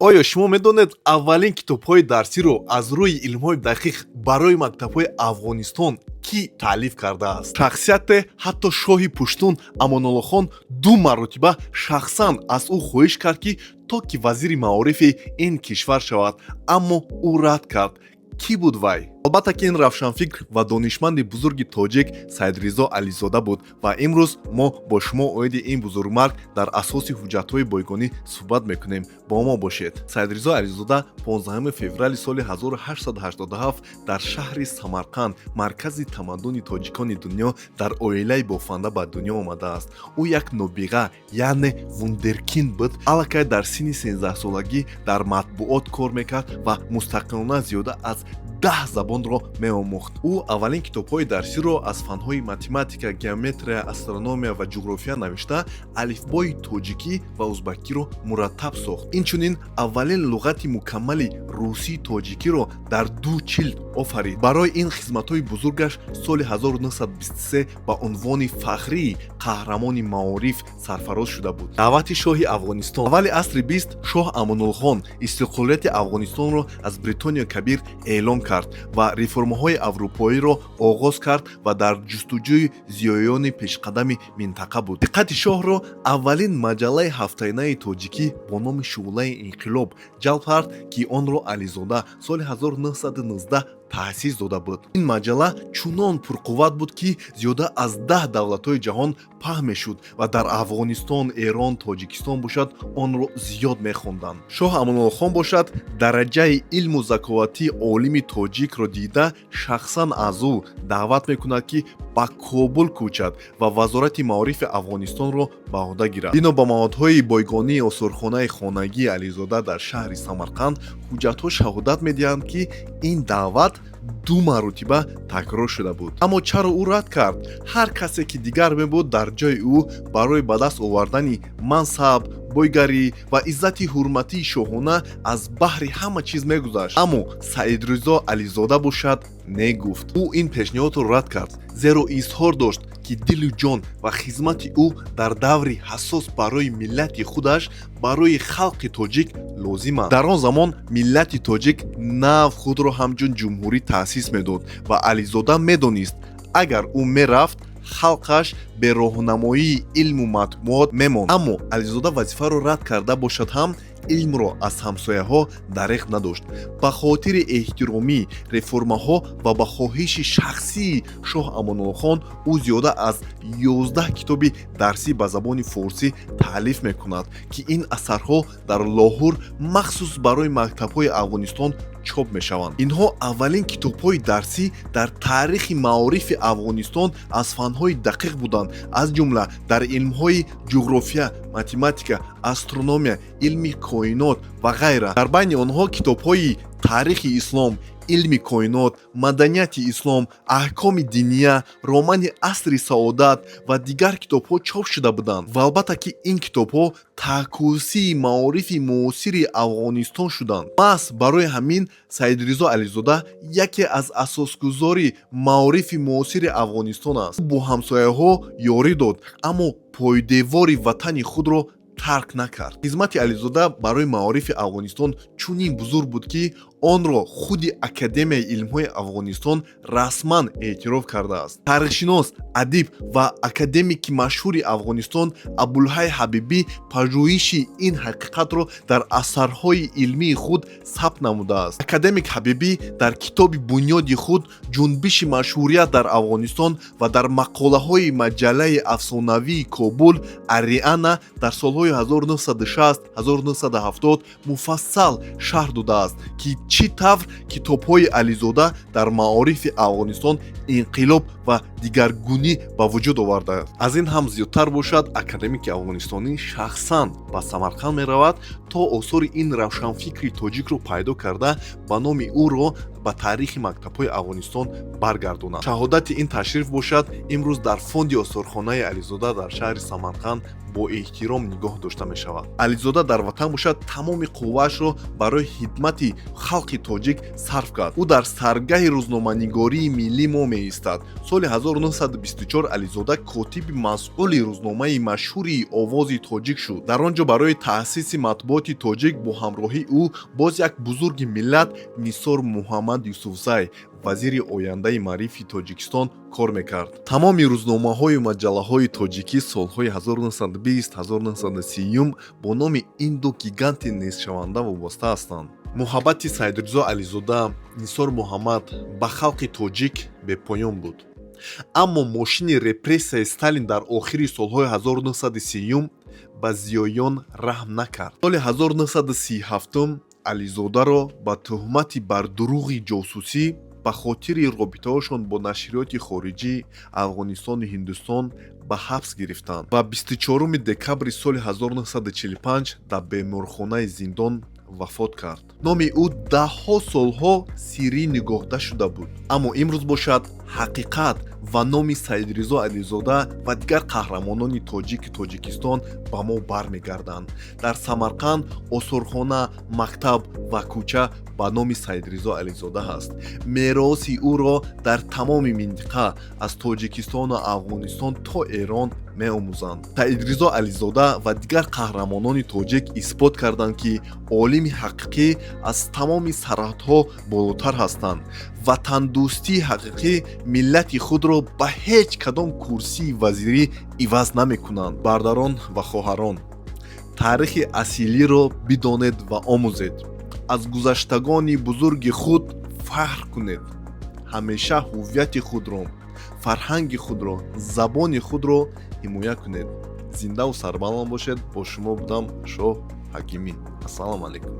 Оё шумо медонед, аввалин китобҳои дарсиро аз рӯи илмҳои дақиқ барои мактабҳои Афғонистон кӣ таълиф кардааст? Шахсияте, ҳатто шоҳи пуштун Амонуллохон ду маротиба шахсан аз ӯ хоҳиш кард, ки то ки вазири маорифи ин кишвар шавад, аммо ӯ рад кард. Кӣ буд вай? Албатта ки ин равшанфикр ва донишманди бузурги тоҷик Саидризо Ализода буд. Ва имрӯз мо бо шумо оиди ин бузургмард дар асоси ҳуҷҷатҳои бойгонӣ суҳбат мекунем. Бо мо бошед. Саидризо Ализода 15 феврали соли 1887 дар шаҳри Самарқанд, маркази тамаддуни тоҷикони дунё, дар оилаи бофанда ба дунё омадааст. Ӯ як нобиға, яъне вундеркинд буд. Аллакай дар синни 13-солагӣ дар матбуот кор мекард ва мустақилона зиёда аз 10 забонро меомӯхт. Ӯ аввалин китобҳои дарсиро аз фанҳои математика, геометрия, астрономия ва ҷуғрофия навишта, алифбои тоҷикӣ ва узбакиро мураттаб сохт. Инчунин аввалин луғати мукаммали русии тоҷикиро дар ду ҷилд офарид. Барои ин хизматҳои бузургаш соли 1923 ба унвони фахрии қаҳрамони маориф сарфароз шуда буд. Даъвати шоҳи Афғонистон. Аввали асри бист шоҳ Амонуллохон истиқлолияти Афғонистонро аз Бритониё Кабир эълон кард ва реформаҳои аврупоиро оғоз кард ва дар ҷустуҷӯи зиёёни пешқадами минтақа буд. Диққати шоҳро аввалин маҷаллаи ҳафтаинаи тоҷикӣ бо номи «Шӯълаи инқилоб» ҷалб кард, ки онро Ализода соли 1919 таъсис дода буд. Ин маҷалла чунон пурқувват буд, ки зиёда аз 10 давлатҳои ҷаҳон паҳн мешуд ва дар Афғонистон, Эрон, Тоҷикистон бошад, онро зиёд мехонданд. Шоҳ Амонуллохон бошад, дараҷаи илму заковатии олими тоҷикро дида, шахсан аз ӯ даъват мекунад, ки ба Кобул кӯчад ва вазорати маорифи Афғонистонро ба ӯҳда гирад. Бино ба маводҳои бойгонии осорхонаи хонагии Ализода дар шаҳри Самарқанд, ҳуҷҷатҳо шаҳодат медиҳанд, ки ин даъват ду маротиба такрор шуда буд. Аммо чаро ӯ рад кард? Ҳар касе ки дигар мебуд дар ҷои ӯ, барои ба даст овардани мансаб, бойгарӣ ва иззати ҳурматии шоҳона аз баҳри ҳама чиз мегузашт. Аммо Саидризо Ализода бошад, не гуфт. Ӯ ин пешниҳодро рад кард, зеро изҳор дошт, ки дилу ҷон ва хизмати ӯ дар даври ҳассос барои миллати худаш, барои халқи тоҷик лозим аст. Дар он замон миллати тоҷик нав худро ҳамчун ҷумҳурӣ таъсис медод ва Ализода медонист, агар ӯ мерафт, халқаш бе роҳнамоии илму матбуот мемонд. Аммо Ализода вазифаро рад карда бошад ҳам, илмро аз ҳамсояҳо дареғ надошт. Ба хотири эҳтиромӣ реформаҳо ва ба хоҳиши шахсии шоҳ Амонуллохон ӯ зиёда аз 11 китоби дарсӣ ба забони форсӣ таълиф мекунад, ки ин асарҳо дар Лоҳур махсус барои мактабҳои Афғонистон чоп мешаванд. Инҳо аввалин китобҳои дарсӣ дар таърихи маорифи Афғонистон аз фанҳои дақиқ буданд, аз ҷумла дар илмҳои ҷуғрофия, математика, астрономия, илми коинот ва ғайра. Дар байни онҳо китобҳои таърихи ислом, илми коинот, маданияти ислом, аҳкоми диния, романи «Асри саодат» ва дигар китобҳо чоп шуда буданд. Ва албатта ки ин китобҳо таъкусии маорифи муосири Афғонистон шуданд. Маҳз барои ҳамин Саидризо Ализода яке аз асосгузори маорифи муосири Афғонистон аст. Бо ҳамсояҳо ёрӣ дод, аммо пойдевори ватани худро тарк накард. Хизмати Ализода барои маорифи Афғонистон чунин бузург буд, ки онро худи Академияи илмҳои Афғонистон расман эътироф кардааст. Таърихшинос, адиб ва академики машҳури Афғонистон Абулҳай Ҳабибӣ пажӯҳиши ин ҳақиқатро дар асарҳои илмии худ сабт намудааст. Академик Ҳабибӣ дар китоби бунёди худ «Ҷунбиши машҳурият дар Афғонистон» ва дар мақолаҳои маҷаллаи афсонавии Кобул «Ариана» дар солҳои 1960-1970 муфассал шарҳ додааст, ки чӣ тавр китобҳои Ализода дар маорифи Афғонистон инқилоб ва дигаргунӣ ба вуҷуд овардааст. Аз ин ҳам зиёдтар бошад, академики афғонистонӣ шахсан ба Самарқанд меравад, то осори ин равшанфикри тоҷикро пайдо карда, ба номи ӯро Ба таърихи мактабҳои Афғонистон баргардонад. Шаҳодати ин ташриф бошад, имрӯз дар фонди осорхонаи Ализода дар шаҳри Самарқанд бо эҳтиром нигоҳ дошта мешавад. Ализода дар ватан бошад, тамоми қувваашро барои хидмати халқи тоҷик сарф кард. Ӯ дар саргаҳи рӯзноманигории миллии мо меистад. Соли 1924 Ализода котиби масъули рӯзномаи машҳури «Овози тоҷик» шуд. Дар он ҷо барои таъсиси матбуоти тоҷик бо ҳамроҳии ӯ боз як бузурги миллат, Нисор Муҳаммад Юсуфзай, вазири ояндаи маорифи Тоҷикистон, кор мекард. Тамоми рӯзномаҳою маҷаллаҳои тоҷикӣ солҳои 1920-1930 бо номи ин ду гиганти нестшаванда вобаста ҳастанд. Муҳаббати Саидризо Ализода, Нисор Муҳаммад ба халқи тоҷик бепоён буд. Аммо мошини репрессияи Сталин дар охири солҳои 1930 ба зиёиён раҳм накард. Соли 1937 Ализодаро ба туҳмати бардурӯғи ҷосусӣ ба хотири робитаҳошон бо нашриёти хориҷӣ, Афғонистону Ҳиндустон ба ҳабс гирифтанд ва 24 декабри соли 1945 дар беморхонаи зиндон вафот кард. Номи ӯ даҳҳо солҳо сиррӣ нигоҳда шуда буд, аммо имрӯз бошад, ҳақиқат ва номи Саидризо Ализода ва дигар қаҳрамонони тоҷики Тоҷикистон ба мо бармегарданд. Дар Самарқанд осорхона, мактаб ва кӯча ба номи Саидризо Ализода ҳаст. Мероси ӯро дар тамоми минтиқа, аз Тоҷикистону Афғонистон то Эрон, меомӯзанд. Саидризо Ализода ва дигар қаҳрамонони тоҷик исбот карданд, ки олими ҳақиқӣ аз тамоми сарҳадҳо болотар ҳастанд. Ватандӯстии ҳақиқӣ миллати худро ба ҳеҷ кадом курсии вазирӣ иваз намекунанд. Бародарон ва хоҳарон, таърихи асилиро бидонед ва омӯзед, аз гузаштагони бузурги худ фахр кунед, ҳамеша ҳуввияти худро, фарҳанги худро, забони худро ҳимоя кунед. Зиндаву сарбаланд бошед. Бо шумо будам Шоҳ Ҳакимӣ. Ассалому алайкум.